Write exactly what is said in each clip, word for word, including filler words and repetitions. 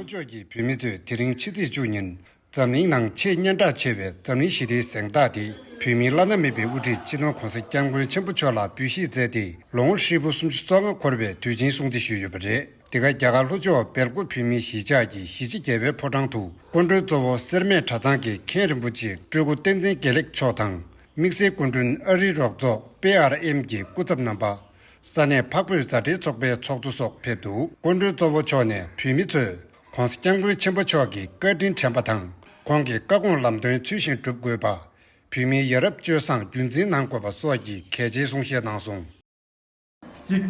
ཕྱོགས་ཀྱི་བོད་མི་ཚོས་དེ་རིང་ཕྱི་ཚེས་བཅུ་ཉིན་འཛམ་གླིང་ནང་ཆེས་སྙན་གྲགས་ཆེ་བའི་འཛམ་གླིང་ཞི་བདེའི་གཟེངས་རྟགས་དེ་བོད་མིའི་བླ་ན་མེད་པའི་དབུ་ཁྲིད་སྤྱི་ནོར་༧གོང་ས་༧སྐྱབས་མགོན་ཆེན་པོ་མཆོག་ལ་འབུལ་བཞེས་མཛད་དེ་ལོ་ངོ་ཧྲིལ་པོ་སུམ་ཅུ་སོ་ལྔ་འཁོར་བའི་དུས་ཆེན་སྲུང་བརྩི་ཞུས་ཡོད་པ་རེད། འདི་ག་རྒྱ་གར་ལྷོ་ཕྱོགས་སྦེལ་ཀོབ་བོད་མིའི་གཞིས་ཆགས་ཀྱི་གཞིས་བྱེས་རྒྱལ་བའི་ཕོ་བྲང་དུ་སྐུ་མགྲོན་གཙོ་བོ་སེར་སྨད་གྲྭ་ཚང་གི་མཁན་རིན་པོ་ཆེ་སྤྲུལ་སྐུ་བསྟན་འཛིན་དགེ་ལེགས་མཆོག་དང་། དམིགས་བསལ་སྐུ་མགྲོན་ཨ་རིའི་རོགས་ཚོགས་པེ་ཨར་ཨེམ་གྱི་སྐུ་ཚབ་རྣམ་པ། ས་གནས་འཕགས་བོད་མཛའ་འབྲེལ་ཚོགས་པའི་ཚོགས་གཙོ་སོགས་ཕེབས་འདུག་སྐུ་མགྲོན་གཙོ་བོ་མཆོག་ནས་བོད་མི་ཚོས་༧གོང་ས་༧སྐྱབས་མགོན་ཆེན་པོ་མཆོག་གི་བཀའ་དྲིན་དྲན་པ་དང་། ཁོང་གི་བཀའ་དགོངས་ལམ་སྟོན་ཚུལ་བཞིན་སྒྲུབ་དགོས་པ། བོད་མིའི་ཡ་རབས་སྤྱོད་བཟང་རྒྱུན་འཛིན་གནང་དགོས་པ་སོགས་ཀྱི་གལ་ཆེའི་གསུང་བཤད་གནང་སོང་། གཅིག་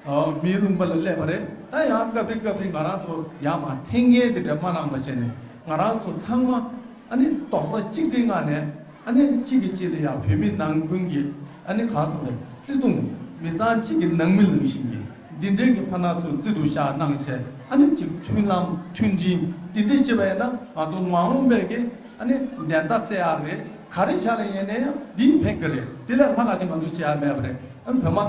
ཨ། མིའི་ལུང་པ་ལ་སླེབས་པ་རེད། ད་ཡང་སྐབས་རེ་སྐབས་རེ་ང་རང་ཚོ་ཡར་མར་འཐེན་མཁན་དེ་འདྲ་མ་གནང་བ་བྱས་ནས། ང་རང་ཚོ་ཚང་མ་ཨ་ནི་རྡོག་རྩ་གཅིག་སྒྲིལ་ངང་ནས། ཨ་ནི་གཅིག་གིས་གཅིག་ལ་ཡང་བོད་མི་ནང་ཁུལ་གྱི་ཨ་ནི་ག་རེ་ཟེར་དགོས་རེད། བརྩེ་དུང་། མི་ཚང་གཅིག་གི་ནང་མི་ནང་བཞིན་གྱི་འདི་འདྲའི་གི་ཕར་ནང་ཚུར་བརྩེ་དུང་བཞག་གནང་བྱས། ཨ་ནི་གཅིག་མཐུན་ལམ་མཐུན་སྒྲིལ་འདི་འདྲས་བྱས་པ་ཡིན་ན། ང་ཚོ་མ་འོངས་པའི་གི་ཨ་ནི་བདེན་མཐའ་གསལ་ཡག་རེད། ག་རེ་བྱས་ལ་ཡིན་ནའི་ཡང་འདིས་ཕན་གི་རེད། དེ་ལས་ལྷག་ག་ཅིག་ང་ཚོ་བྱེད་ཡག་མེད་པ་རེད། ཨ། བོད་མ།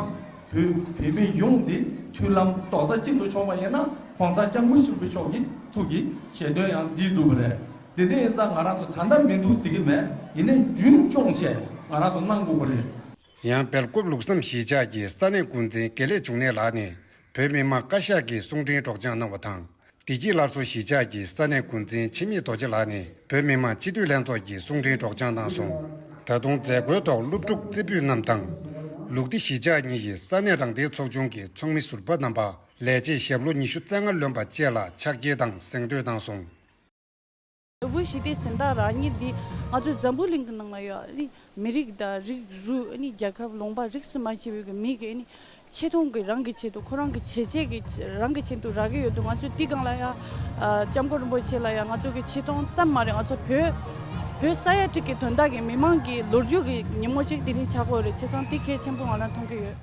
བོད་བོད་མི་ཡོངས་འདི་མཐུན་ལམ་རྡོག་རྩ་གཅིག་ཏུ་ཕྱོགས་པ་ཡིན་ན། ༧གོང་ས་༧སྐྱབས་མགོན་ཆེན་པོ་མཆོག་གི་ཐུགས་ཀྱི་བཞེད་དོན་ཡང་འདི་འགྲུབ་པ་རེད། དེ་འདྲ་ཡིན་ཙང་ང་རང་ཚོ་ད་ལྟ་མི་འདུག་ཟེར་གི་མེད། ཡིན་ནའི་རྒྱུན་སྐྱོང་བྱས་ང་རང་ཚོ་གནང་དགོས་པ་རེད། ཡང་སྦེལ་ཀོབ་ལུགས་བསམ་གཞིས་ཆགས་ཀྱི་ས་གནས་འགོ་འཛིན་དགེ་ལེགས་འབྱུང་གནས་ལགས་ནས་བོད་མི་མང་བཀའ་ཤག་གི་གསུང་འཕྲིན་སྒྲོག་སྦྱང་གནང་བ་དང་། བདེ་སྐྱིད་སླར་གསོ་གཞིས་ཆགས་ཀྱི་ས་གནས་འགོ་འཛིན་འཆི་མེད་རྡོ་རྗེ་ལགས་ནས་བོད་མི་མང་སྤྱི་འཐུས་ལྷན་ཚོགས་ཀྱི་གསུང་འཕྲིན་སྒྲོག་སྦྱང་གནང་སོང་། ད་དུང་མཛད་སྒོའི་ཐོག་སློབ་ཕྲུག་རྩེ་ཕུད་རྣམས་དང་། ལུགས་བདེ་གཞིས་ཆགས་གཉིས་ཀྱི་ས་གནས་རང་བདེན་ཚོགས་ཆུང་གི་ཚོགས་མི་ཟུར་པ་རྣམ་པ། ལས་བྱེད་ཞབས་ལོ་ཉི་ཤུ་རྩ་ལྔ་ལོན་པ་བཅས་ལ་ཕྱག་འཁྱེར་དང་གཟེངས་བསྟོད་གནང་སོང་། བོད་ཞི་བདེའི་གཟེངས་རྟགས་རང་ཉིད་འདི་ང་ཚོའི་འཛམ་བུ་གླིང་གི་ནང་ལ་ཡོད། ཨ་ནི་མི་རིགས་དང་རིགས་རུས། ཨ་ནི་རྒྱལ་ཁབ་ལུང་པ་རིས་སུ་མ་ཆད་པའི་གི་མི་གི་ཨ་ནི་ཆེ་མཐོང་གི་རང་གི་ཆེད་དུ། ཁོ་རང་གི་བྱས་རྗེས་ཀྱི་རང་གི་ཆེད་དུ་རག་གི་ཡོད་འདུག་ང་ཚོས་འདི་སྒང་ལ་ཡང་། ཨ། སྐྱབས་མགོན་རིན་པོ་ཆེ་ལ་ཡང་ང་ཚོ་གི་ཆེ་མཐོང་ཙམ་མ་རེད། ང་ཚོ་བོད་བོད་ས་ཡ་དྲུག་གི་དོན་དག་གི་མི་མང་གི་ལོ་རྒྱུས་ཀྱི་ཉིན་མོ་གཅིག་འདི་ནས་ཆགས་ཀྱི་ཡོད་རེད། བྱས་ཙང་འདི་གལ་ཆེན་པོ་ང་རང་མཐོང་གི་ཡོད།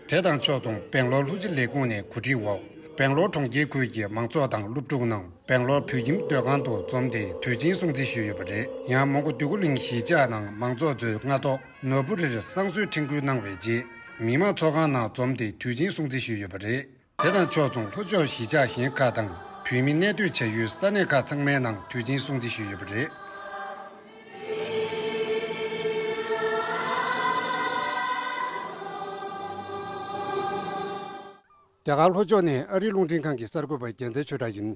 དེ་དང་ཕྱོགས་མཚུངས་སྦེང་ལོར་ལྷུ་ཇི་ལས་ཁུངས་ནས་གོ་སྒྲིག་འོག་སྦེང་ལོར་གྲོང་ཁྱེར་ཁུལ་གྱི་མང་ཚོགས་དང་སློབ་ཕྲུག་རྣམས་སྦེང་ལོར་བོད་ཁྱིམ་སྡོད་ཁང་དུ་འཛོམས་ཏེ་དུས་ཆེན་སྲུང་བརྩི་ཞུས་ཡོད་པ་རེད། ཡང་མོན་གྷོ་འདོད་རྒུ་གླིང་གཞིས་ཆགས་ནང་མང་ཚོགས་ཚོས་སྔ་ཐོག་ནོར་བུ་རིར་བསང་གསོལ་འཕྲེང་འཁོར་གནང་བའི་རྗེས། མི་མང་ཚོགས་ཁང་ནང་འཛོམས་ཏེ་དུས་ཆེན་སྲུང་བརྩི་ཞུས་ཡོད་པ་རེད། དེ་དང་ཕྱོགས་མཚུངས་ལྷོ་ཕྱོགས་གཞིས་ཆགས་གཞན་ཁག་དང་བོད་མི་གནས་སྡོད་བྱ་ཡུལ་ས་གནས་ཁག་ཚང་མའི་ནང་དུས་ཆེན་སྲུང་བརྩི་ཞུས་ཡོད་པ་རེད། རྒྱ་གར་ལྷོ་ཕྱོགས་ནས་ཨ་རིའི་རླུང་འཕྲིན་ཁང་གི་གསར་འགོད་པ་རྒྱལ་མཚན་ཆོས་གྲགས་ཡིན།